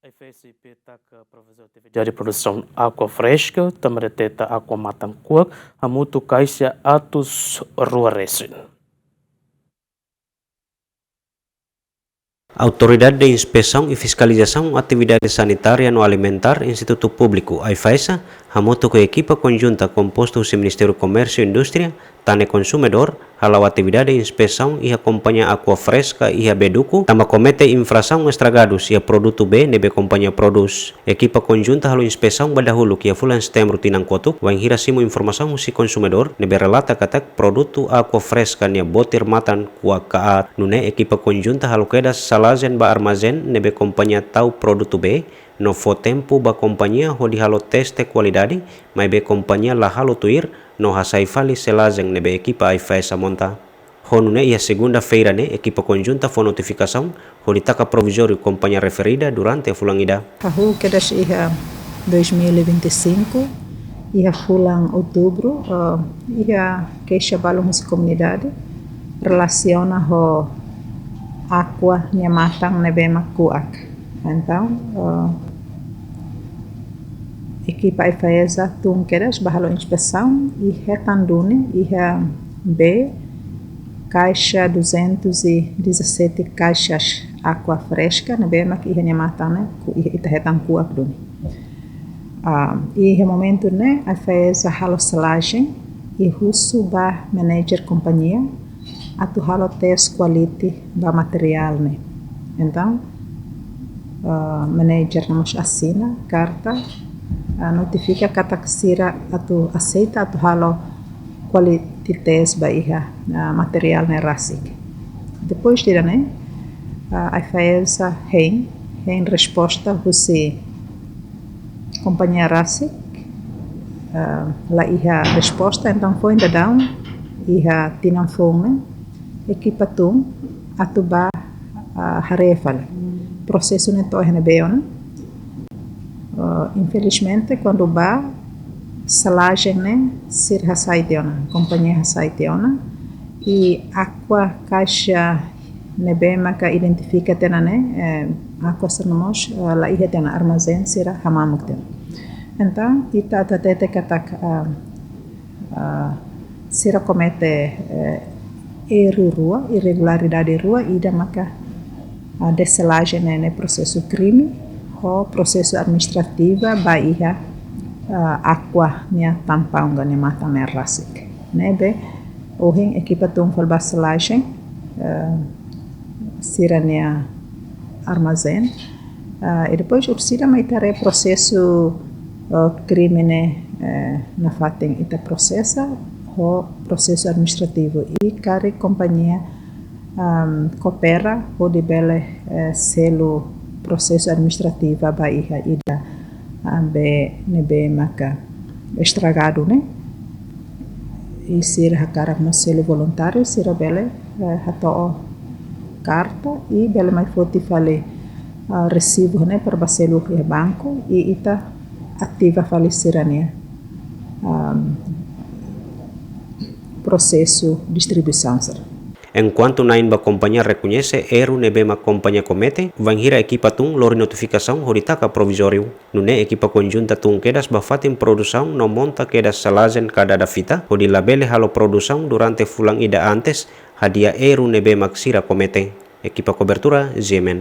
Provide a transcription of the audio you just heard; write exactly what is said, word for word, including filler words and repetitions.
Ai-FAESA provizóriu atividade produsaun água freska, tanba deteta água matan kuak, hamutuk kaixa atus rua resin. Autoridade de Inspesaun i Fiskalizasaun Atividade Sanitária no Alimentár Institutu Públiku, Ai-FAESA, hamutuk ho ekipa konjunta kompostu husi Ministériu Komérsiu i Indústria, Tan Konsumidór, hala'o atividade inspesaun iha kompañia água freska iha Beduku, tanba komete infrasaun estragadus iha produtu bee ne'ebé kompañia prodús. Ekipa konjunta halo inspesaun ba dahuluk iha fulan Setembru tinan kotuk, wainhira simu informasaun husi konsumidór ne'ebé relata katak produtu água freska nia botir matan kuak ka aat. Nune'e ekipa konjunta halo kedas salajen ba armazén ne'ebé kompañia tau produtu bee, no fó tempu ba kompañia hodi halo teste kualidade, maibé kompañia la halo tuir, no hasai fali salajen ne'ebé ekipa Ai-FAESA monta. Ho nune'e iha segunda-feira ne'e ekipa konjunta fó notifikasaun hodi taka provizóriu kompañia referida durante fulan ida. Hahú kedas iha dois mil e vinte e cinco, iha fulan Outubru, eh, iha keixa balun husi komunidade relasiona ho água nia matan ne'ebé mak kuak. Entaun, eh, ekipa Ai-FAESA tun kedas ba halo inspesaun i hetan duni iha bee kaixa duzentos e dezassete kaixas água freska ne'ebé mak iha nia matan ne'e ku-, iha ita hetan kuak duni. Ah, i iha momentu ne'e Ai-FAESA halo salajen i husu ba manager kompañia atu halo teste quality ba materiál ne'e. Entaun, ah, manager ne'e mós asina karta, ah, notifika katak sira atu aseita atu halo quality test ba iha, ah, materiál ne'e rasik. Depois de ne'e, ah, Ai-FAESA hein, hein resposta husi kompañia rasik, ah, la iha resposta, entaun foin daudaun iha tinan foun ne'e, ekipa tun atu ba, ah, haree fali. Prosesu ne'e to'o iha ne'ebé ona. Ah, infelizmente, kuandu ba salajen ne'e sira hasai tiha ona, kompañia hasai tiha ona, i água kaixa ne'ebé maka identifika tiha ona ne'e, eh, água sira ne'e mós, eh, la iha tiha ona, armazén sira hamamuk tiha ona. Entaun, ita atu hatete katak, ah, ah, sira komete, eh, erru rua, irregularidade rua, ida maka, ah, desalajen ne'e, ne'e prosesu krime, ho prosesu administrativa ba iha, ah, água nia tampaun ka nia matan ne'e rasik. Ne'ebé ohin ekipa tun fali ba salajen, eh, sira-nia armazén. Ah, i depois orsida mai ita haree prosesu, eh, krime ne'e, eh, nafatin ita prosesa, ho prosesu administrativu. I karik kompañia, am, koopera hodi bele, eh, selu prosesu administrativu ba iha ida, ah, bee ne'ebé maka estragadu ne'e. I sira hakarak mós selu voluntáriu, sira bele, eh, hato'o karta i bele mai foti fali, ah, resibu ne'e para ba selu iha banku i ita ativa fali sira-nia, am, prosesu distribuisaun sira. Enkuantu na'in ba kompañia rekoñese erru ne'ebé mak kompañia komete, wainhira ekipa tun lori notifikasaun hodi taka provizóriu. Nune'e ekipa konjunta tun kedas ba fatin produsaun no monta kedas salajen ka dada fita, hodi labele halo produsaun durante fulan ida antes, hadi'a erru ne'ebé mak sira komete. Ekipa kobertura, G M N.